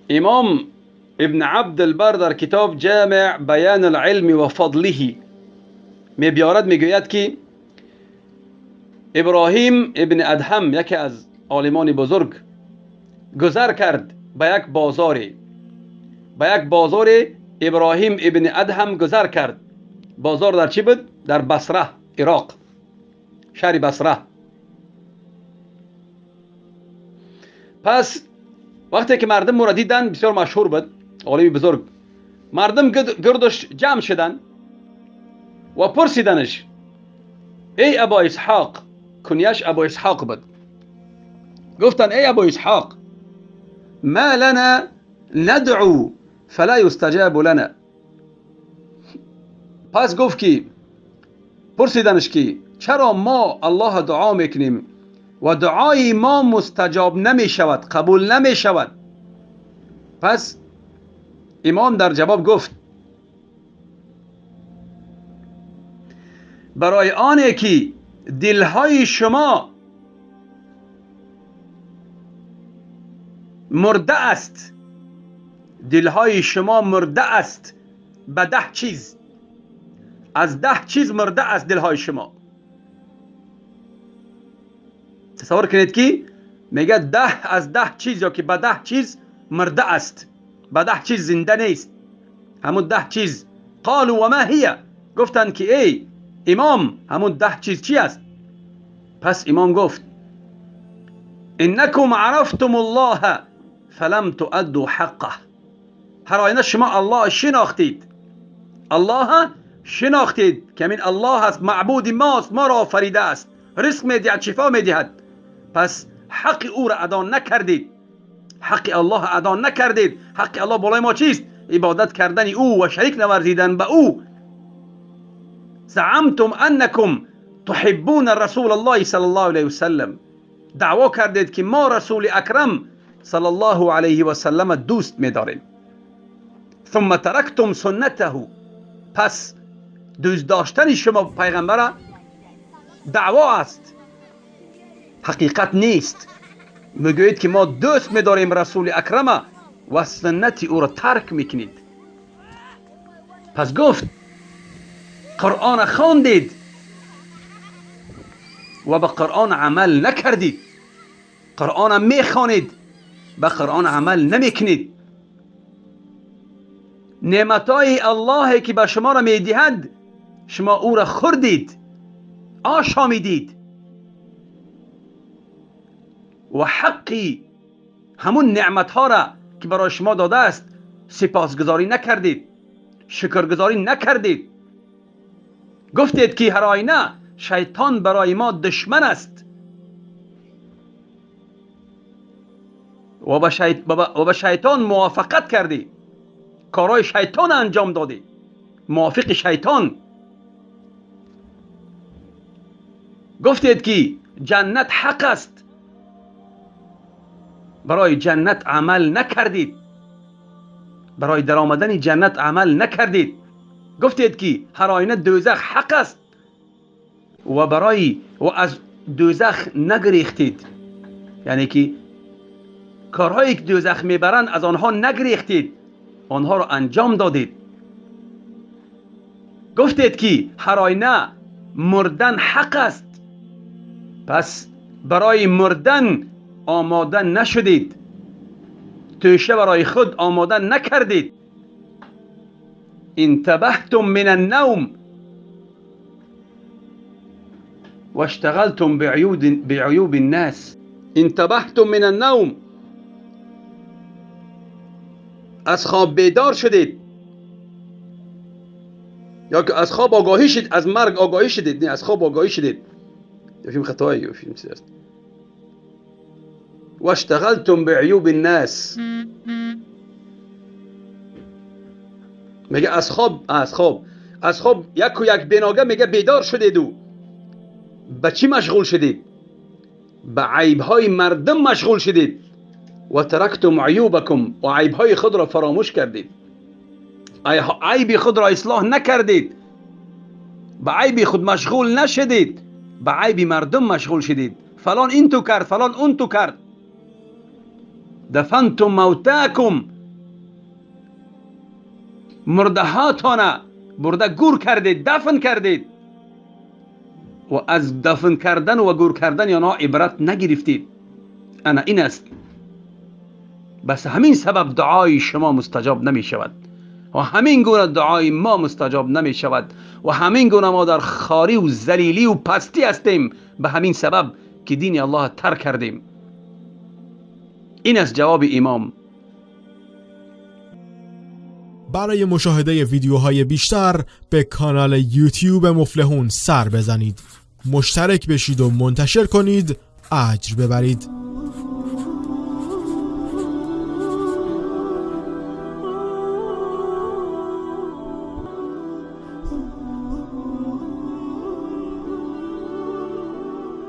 امام ابن عبد البر در کتاب جامع بیان العلم و فضله میبیارد، میگوید که ابراهیم ابن ادهم یکی از عالمان بزرگ گذر کرد به یک بازاری. به یک بازار ابراهیم ابن ادهم گذر کرد. بازار در چی بود؟ در بصره، عراق، شهر بصره. پس وقتی که مردم او را دیدن، بسیار مشهور بود، عالم بزرگ، مردم گردش جمع شدن و پرسیدنش: ای ابا اسحاق، کنیش ابا اسحاق بود، گفتن ای ابا اسحاق، ما لنا ندعو فلا یستجاب لنا. پس گفت که پرسیدنش که چرا ما الله دعا میکنیم و دعای ما مستجاب نمی شود، قبول نمی شود؟ پس امام در جواب گفت: برای آنه که دلهای شما مرده است، دلهای شما مرده است به 10 چیز، از 10 چیز مرده است دلهای شما. تصور کنید که میگه 10 از 10 چیز، یا که به 10 چیز مرده است، به 10 چیز زنده نیست. همون 10 چیز. قالوا و ما هی، گفتند که ای امام همون 10 چیز چی است؟ پس امام گفت: انکم عرفتم الله فلم تؤدوا حقه. هر آینه شما الله شناختید، الله شناختید که این الله است، معبود ماست، ما را آفریده است، رزق میدهد، شفا میدهد. پس حق او را ادا نکردید، حق الله ادا نکردید. حق الله بالای ما چیست؟ عبادت کردن او و شریک نورزیدن به او. زعمتم انکم تحبون رسول الله صلی الله علیه وسلم، دعوا کردید که ما رسول اکرم صلی الله علیه و سلم دوست می‌داریم. ثم ترکتم سنته، پس دوست داشتن شما پیغمبر دعوا است، حقیقت نیست. میگویید که ما دوست می‌داریم رسول اکرم و سنت او را ترک میکنید. پس گفت قرآن خواندید و به قرآن عمل نکردید. قرآن میخوانید، به قرآن عمل نمیکنید. نعمتهای الله که به شما را میدهد شما او را خوردید، آشامیدید و حقی همون نعمتها را که برای شما داده است سپاسگزاری نکردید، شکرگزاری نکردید. گفتید که هر آینه شیطان برای ما دشمن است و به شیطان موافقت کردی، کارهای شیطان انجام دادی، موافق شیطان. گفتید که جنت حق است، برای جنت عمل نکردید، برای در آمدن جنت عمل نکردید. گفتید که هر آینه دوزخ حق است و برای و از دوزخ نگریختید، یعنی که کارهایی که دوزخ میبرند از آنها نگریختید، آنها را انجام دادید. گفتید که هر آینه مردن حق است، پس برای مردن آماده نشدید، توشه برای خود آماده نکردید. انتبهتم من النوم واشتغلتم بعیوب الناس. انتبهتم من النوم، از خواب بیدار شدید یا که از خواب آگاهی شدید، از مرگ آگاهی شدید، نه از خواب آگاهی شدید. یا فیلم خطایی یا فیلم چیز است. واشتغلتم بعیوب الناس، میگه از خواب یک و یک بناگه میگه بیدار شدید و به چی مشغول شدید؟ به عیبهای مردم مشغول شدید. و ترکتم عیوبکم، و عیبهای خود را فراموش کردید، عیب خود را اصلاح نکردید، به عیب خود مشغول نشدید، به عیب مردم مشغول شدید. فلان این تو کرد، فلان اون تو کرد. دفنتم موتاکم Мурده هاتانه برده گور کردید، دفن کردید و از دفن کردن و گور کردن آنها عبرت نگرفتید. انا این است. بس همین سبب دعای شما مستجاب نمی شود و همین گونه دعای ما مستجاب نمی شود و همین گونه ما در خاری و ذلیلی و پستی هستیم، به همین سبب که دین الله ترک کردیم. این است جواب امام. برای مشاهده ویدیوهای بیشتر به کانال یوتیوب مفلحون سر بزنید، مشترک بشید و منتشر کنید، اجر ببرید.